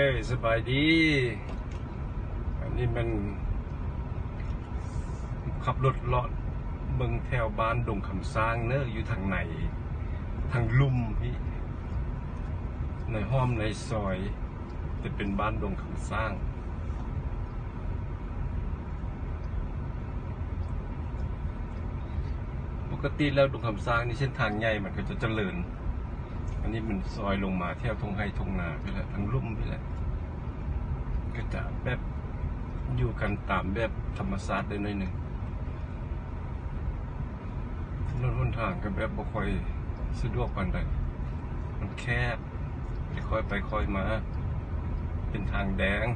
ເອີຍ ສະບາຍດີ. ອັນນີ້ແມ່ນຂັບລົດເລາະເບິ່ງແຖວບ້ານດົງຄຳຊ້າງເນີ ຢູ່ທາງໃນ ທາງລຸ່ມພີ້ ໃນຮ່ອມໃນຊອຍ ຈະເປັນບ້ານດົງຄຳຊ້າງ. ປົກກະຕິແລ້ວດົງຄຳຊ້າງນີ້ ເສັ້ນທາງໃຫຍ່ມັນກໍຈະຈະເລີນ. ອັນນີ້ມັນຊອຍລົງມາແຖວທົ່ງໄຮ່ທົ່ງນາພີ້ແຫຼະ ທາງລຸ່ມພີ້ແຫຼະ ກໍຈະແບບຢູ່ກັນຕາມແບບທຳມະຊາດໄດ້ໜ້ອຍໜຶ່ງ. ຖະໜົນຫົນທາງກໍແບບບໍ່ຄ່ອຍສະດວກປານໃດ ມັນແຄບ ໄດ້ຄ່ອຍໄປຄ່ອຍມາ ເປັນທາງແດງ.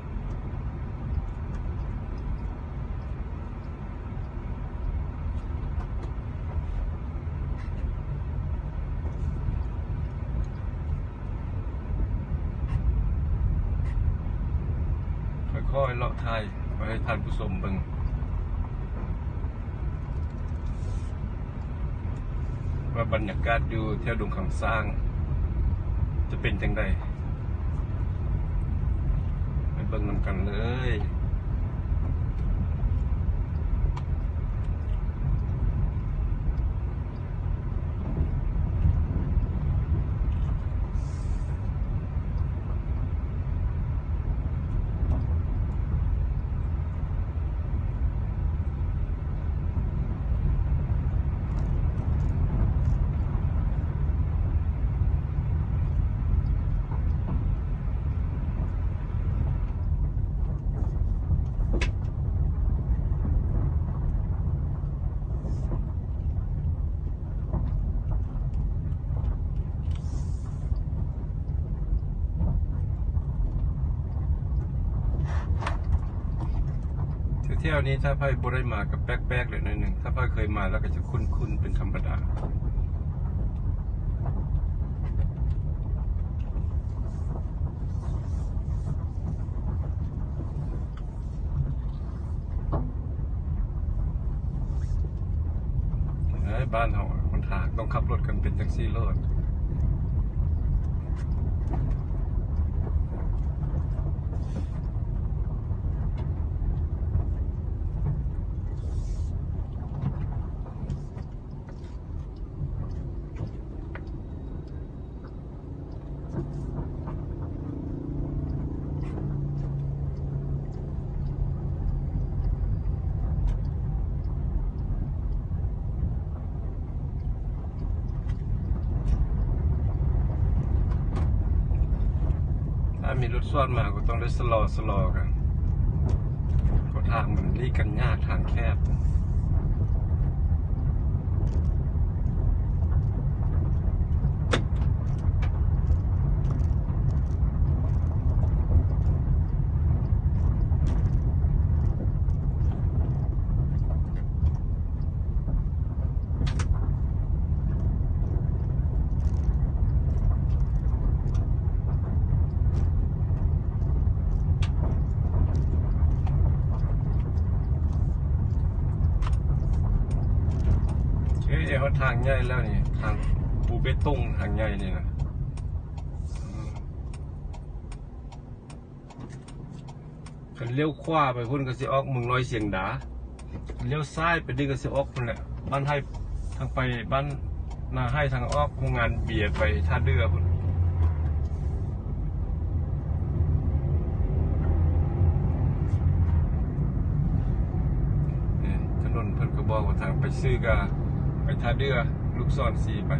ຄ່ອຍໆເລາະຖ່າຍໄປໃຫ້ທ່ານຜູ້ຊົມເບິ່ງ ວ່າບັນຍາກາດຢູ່ແຖວດົງຄຳຊ້າງຈະເປັນຈັ່ງໃດ ໄປເບິ່ງນຳກັນເລີຍ. ແຖວໆນີ້ ຖ້າໃຜບໍ່ໄດ້ມາກໍແປກໆແຫຼະໜ້ອຍໜຶ່ງ, ຖ້າໃຜເຄີຍມາແລ້ວກໍຈະຄຸ້ນໆເປັນທຳມະດາ. ເອີ ບ້ານເຮົາຫົນທາງຕ້ອງຂັບລົດກັນເປັນຈັ່ງຊີ້ໂລດ. ຖ້າມີລົດສວນມາກໍຕ້ອງໄດ້ຊະລໍໆກັນ ເພາະທາງມັນຫຼີກກັນຍາກ ທາງແຄບ. ເອີ ຮອດທາງໃຫຍ່ແລ້ວນີ້ ທາງປູເບຕົງ ທາງໃຫຍ່ນີ້ນະ. ຄັນລ້ຽວຂວາໄປພຸ້ນກໍຊິອອກເມືອງນ້ອຍຊຽງດາ, ລ້ຽວຊ້າຍໄປນີ້ກໍຊິອອກພຸ້ນແຫຼະ ບ້ານໄຮ່ ທາງໄປບ້ານນາໄຮ່ ທາງອອກໂຮງງານເບຍໄປທ່າເດື່ອພຸ້ນ. ນີ້ຖະໜົນເພິ່ນກໍບອກວ່າທາງໄປຊື່ກະໄປທ່າເດື່ອ ລູກສອນຊີ້ໄປ.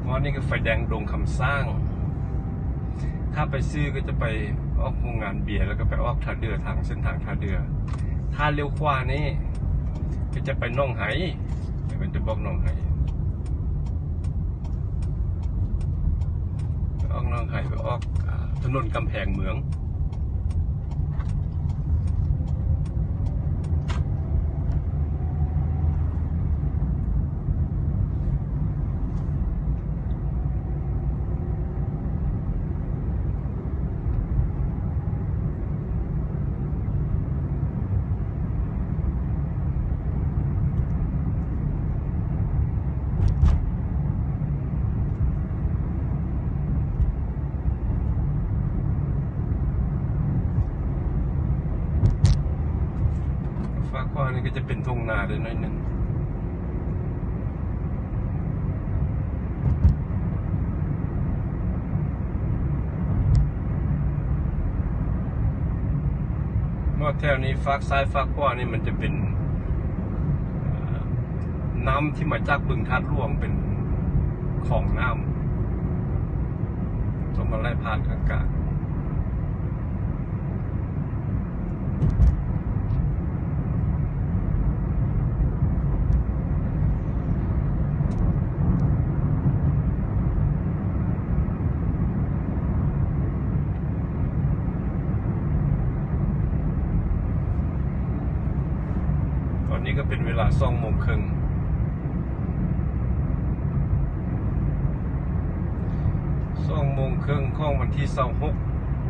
ຮອດນີ້ກໍໄຟແດງດົງຄຳຊ້າງ. ຖ້າໄປຊື່ກໍຈະໄປອອກໂຮງງານເບຍ ແລ້ວກໍໄປອອກທ່າເດື່ອ ທາງເສັ້ນທາງທ່າເດື່ອ. ຖ້າລ້ຽວຂວານີ້ກໍຈະໄປໜອງໄຮ ເພິ່ນຈະບອກໜອງໄຮ ໄປອອກໜອງໄຮ ໄປອອກ ອາ ຖະໜົນກຳແພງເມືອງ. ເ ຈະເປັນທົ່ງນາໄດ້ໜ້ອຍໜຶ່ງ. ຮອດແຖວນີ້ ຟາກຊ້າຍຟາກຂວານີ້ມັນຈະເປັນ ເອີ ນ້ຳທີ່ມາຈາກບຶງທາດຫຼວງ ເປັນຂອງນ້ຳ ຕ້ອງມາໄຫຼຜ່ານຂ້າງກາງ. ຕອນນີ້ກໍເປັນເວລາສອງໂມງເຄິ່ງ. ສອງໂມງເຄິ່ງຂອງວັນທີຊາວຫົກ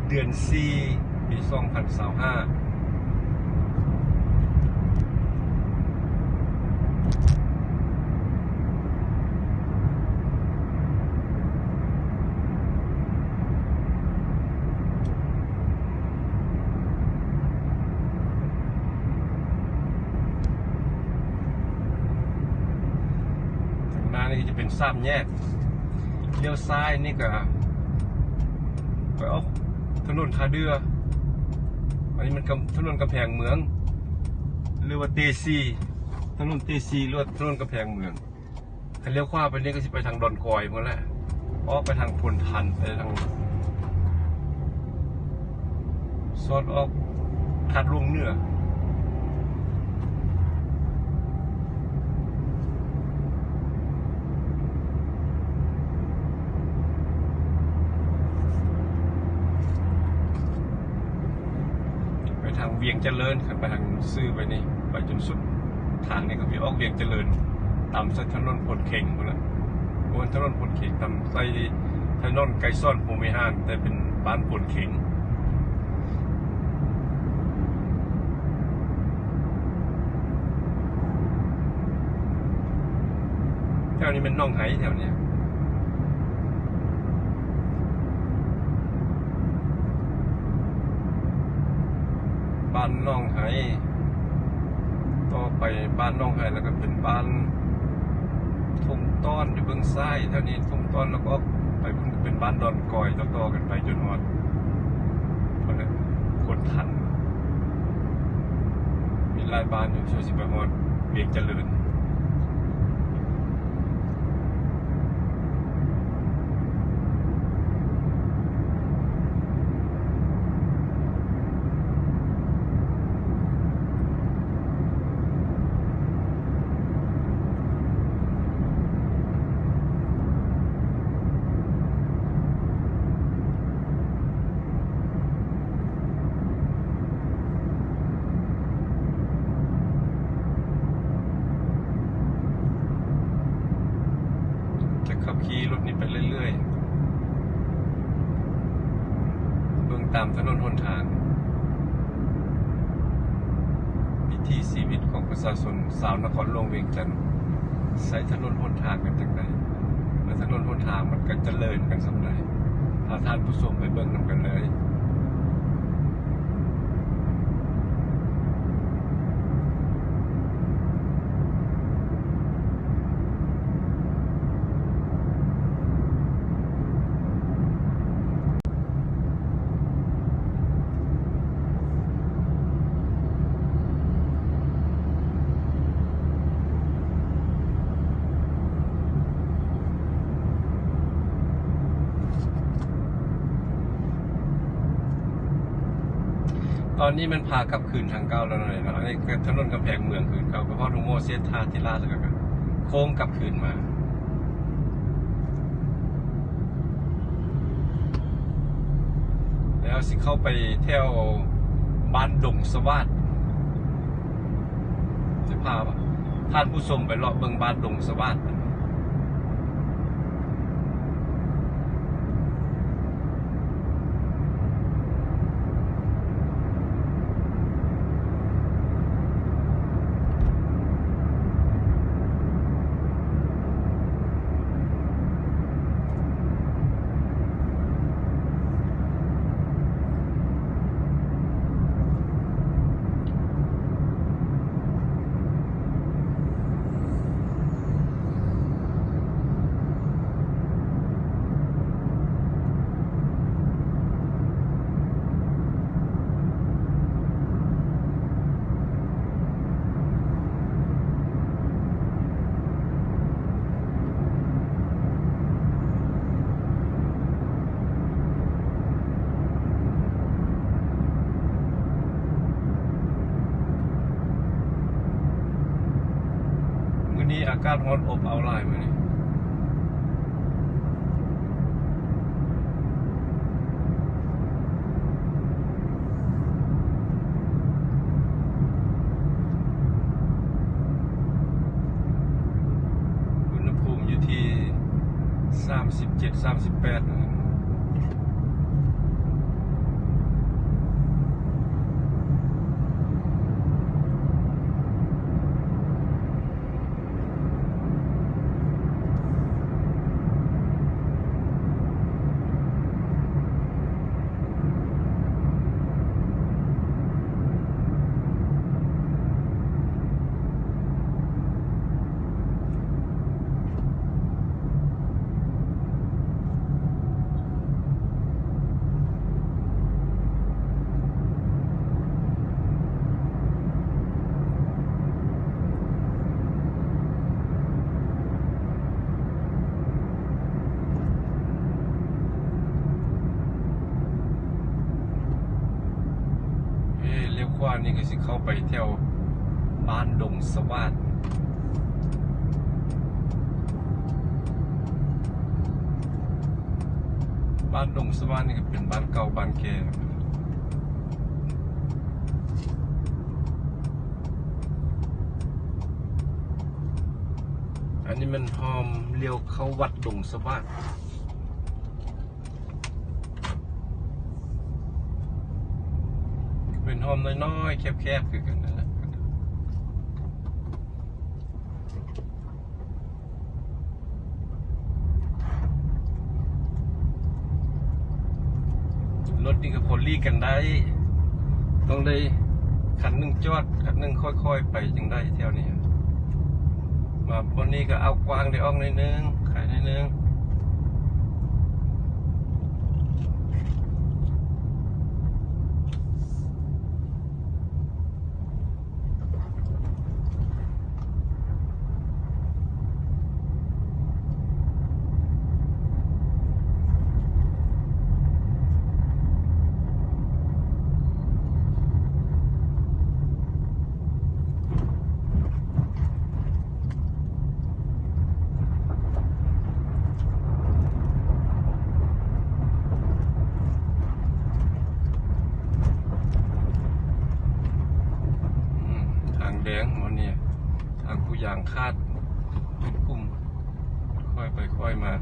ເດືອນສີ່ ປີສອງພັນຊາວຫ້າ. ຂ້າງໜ້ານີ້ຈະເປັນສາມແຍກ. ລ້ຽວຊ້າຍນີ້ກະໄປອອກຖະໜົນທ່າເດື່ອ. ອັນນີ້ມັນກຳ ຖະໜົນກຳແພງເມືອງ ຫຼືວ່າເຕສີ່ ຖະໜົນເຕສີ່ ຫຼືວ່າຖະໜົນກຳແພງເມືອງ. ຄັນລ້ຽວຂວາໄປນີ້ກໍຊິໄປທາງດອນກອຍພຸ້ນແຫຼະ ອອກໄປທາງໂພນທັນ ໄປທາງ ສອດອອກທາດຫຼວງເໜືອ ໄປທາງວຽງຈະເລີນ ຄັນໄປທາງຊື່ໄປນີ້ ໄປຈົນສຸດ ທາງນີ້ກໍໄປອອກວຽງຈະເລີນ ຕາມໃສ່ຖະໜົນໂພນເຄັງພຸ້ນແຫຼະ. ບໍ່ແມ່ນຖະໜົນໂພນເຄັງ ຕາມໃສ່ຖະໜົນໄກສອນພົມວິຫານ ແຕ່ເປັນບ້ານໂພນເຄັງ. ແຖວນີ້ແມ່ນໜອງໄຮ ແຖວນີ້ ບ້ານໜອງໄຮ. ຕໍ່ໄປບ້ານໜອງໄຮ ແລ້ວກໍເປັນບ້ານທົ່ງຕ້ອນ ຢູ່ເບື້ອງຊ້າຍແຖວນີ້ ທົ່ງຕ້ອນ ແລ້ວກໍອອກໄປພຸ້ນ ເປັນບ້ານດອນກອຍ ຕໍ່ໆກັນໄປຈົນຮອດພຸ້ນແຫຼະ ໂພນທັນ. ມີຫຼາຍບ້ານຢູ່ ຊ່ວງຊິໄປຮອດວຽງຈະເລີນ. ຈະຂັບຂີ່ລົດນີ້ໄປເລື້ອຍໆ ເບິ່ງຕາມຖະໜົນຫົນທາງ ວິຖີຊີວິດຂອງປະຊາຊົນຊາວນະຄອນຫຼວງວຽງຈັນ ໃຊ້ຖະໜົນຫົນທາງກັນຈັ່ງໃດ ແລະ ຖະໜົນຫົນທາງມັນກໍຈະເລີນກັນສ່ຳໃດ ພາທ່ານຜູ້ຊົມໄປເບິ່ງນຳກັນເລີຍ. ຕອນນີ້ມັນພາກັບຄືນທາງເກົ່າແລ້ວເນາະ ອັນນີ້ກໍຖະໜົນກຳແພງເມືອງຄືນເກົ່າ ກໍຮອດໂຮງໝໍເຊດຖາທິລາດ ແລ້ວກໍໂຄ້ງກັບຄືນມາ ແລ້ວຊິເຂົ້າໄປແຖວບ້ານດົງສະຫວາດ. ຈະພາທ່ານຜູ້ຊົມໄປເລາະເບິ່ງບ້ານດົງສະຫວາດ. ອາກາດຮ້ອນອົບເອົາຫຼາຍມື້ນີ້. ອຸນຫະພູມຢູ່ທີ່ສາມສິບເຈັດ ສາມສິບແປດ. ເອີ ລ້ຽວຂວານີ້ກໍຊິເຂົ້າໄປແຖວບ້ານດົງສະຫວາດ. ບ້ານດົງສະຫວາດນີ້ກໍເປັນບ້ານເກົ່າບ້ານແກ່. ອັນນີ້ແມ່ນຮ່ອມລ້ຽວເຂົ້າວັດດົງສະຫວາດ. ເປັນຮ່ອມນ້ອຍໆ ແຄບໆ ຄືກັນນັ້ນແຫຼະ. ລົດນີ້ກໍພໍຫຼີກກັນໄດ້ ຕ້ອງໄດ້ຄັນໜຶ່ງຈອດ ຄັນໜຶ່ງຄ່ອຍໆ ໄປຈຶ່ງໄດ້ແຖວນີ້. ມາບ່ອນນີ້ກໍເອົາກວ້າງໄດ້ອອກໜ້ອຍໜຶ່ງ ໄຄໜ້ອຍໜຶ່ງ. ອືມ ທາງແດງໝົດນີ້ ທາງຜູ້ຢາງຂາດ ເປັນກຸ່ມ ຄ່ອຍໄປຄ່ອຍມາ.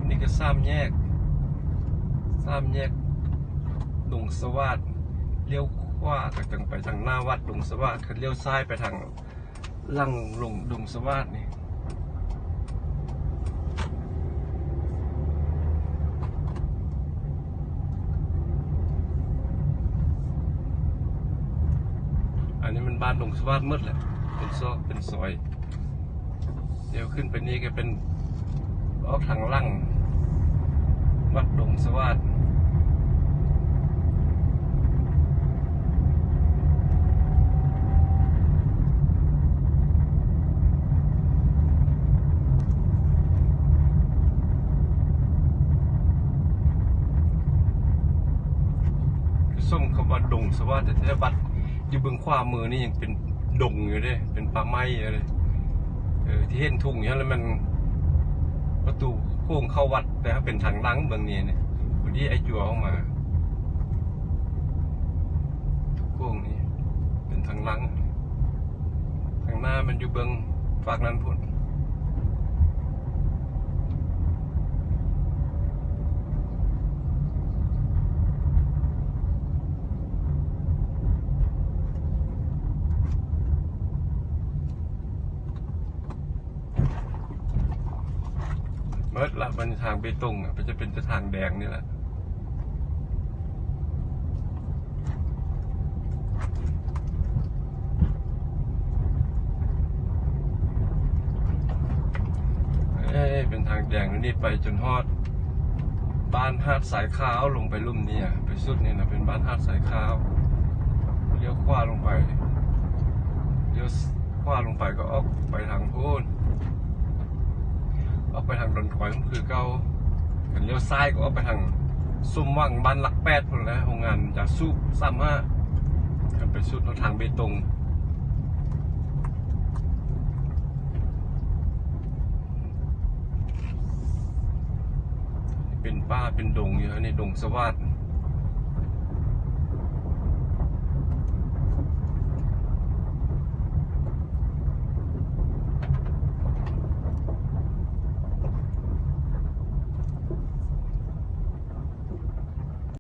ນີ້ກໍສາມແຍກ ສາມແຍກດົງສະຫວາດ ລ້ຽວຂວາກໍຈັ່ງໄປທາງໜ້າວັດດົງສະຫວາດ ຄັນລ້ຽວຊ້າຍໄປທາງ ຫຼັງລົງດົງສະຫວາດນີ້. ອັນນີ້ມັນບ້ານດົງສະຫວາດໝົດແຫຼະ ເປັນຊອກເປັນຊອຍ. ດຽວຂຶ້ນໄປນີ້ກໍເປັນອອກທາງຫຼັງວັດດົງສະຫວາດ. ສົມຄຳວ່າດົງສະຫວາດແທ້ໆ ບັດຢູ່ເບື້ອງຂວາມືນີ້ຍັງເປັນດົງຢູ່ເດ້ ເປັນປ່າໄມ້ຢູ່ເດ້. ເອີ ທີ່ເຫັນທຸ່ງຢູ່ຫັ້ນລະແມ່ນປະຕູໂຂງເຂົ້າວັດ ແຕ່ເປັນທາງຫຼັງເບື້ອງນີ້ນີ້ ພໍດີອ້າຍຈົວອອກມາ. ໂຂງນີ້ເປັນທາງຫຼັງ ທາງໜ້າມັນຢູ່ເບື້ອງຟາກນັ້ນພຸ້ນ. ໝົດລະ ມັນທາງເບຕົງ ມັນຈະເປັນແຕ່ທາງແດງນີ້ແຫຼະ. ເອີ ເປັນທາງແດງນີ້ໄປຈົນຮອດ ບ້ານຫາດຊາຍຂາວ ລົງໄປລຸ່ມນີ້ ໄປສຸດນີ້ນະ ເປັນບ້ານຫາດຊາຍຂາວ. ລ້ຽວຂວາລົງໄປ ລ້ຽວຂວາລົງໄປກໍອອກໄປທາງພຸ້ນ ອອກໄປທາງດອນຄອຍພຸ້ນຄືເກົ່າ. ຄັນລ້ຽວຊ້າຍກໍອອກໄປທາງສົມຫວັງ ບ້ານຫຼັກແປດພຸ້ນແຫຼະ ໂຮງງານຢາສູບສາມຫ້າ. ຄັນໄປສຸດເນາະ ທາງເບຕົງ ເປັນປ່າເປັນດົງຢູ່ ອັນນີ້ດົງສະຫວາດ.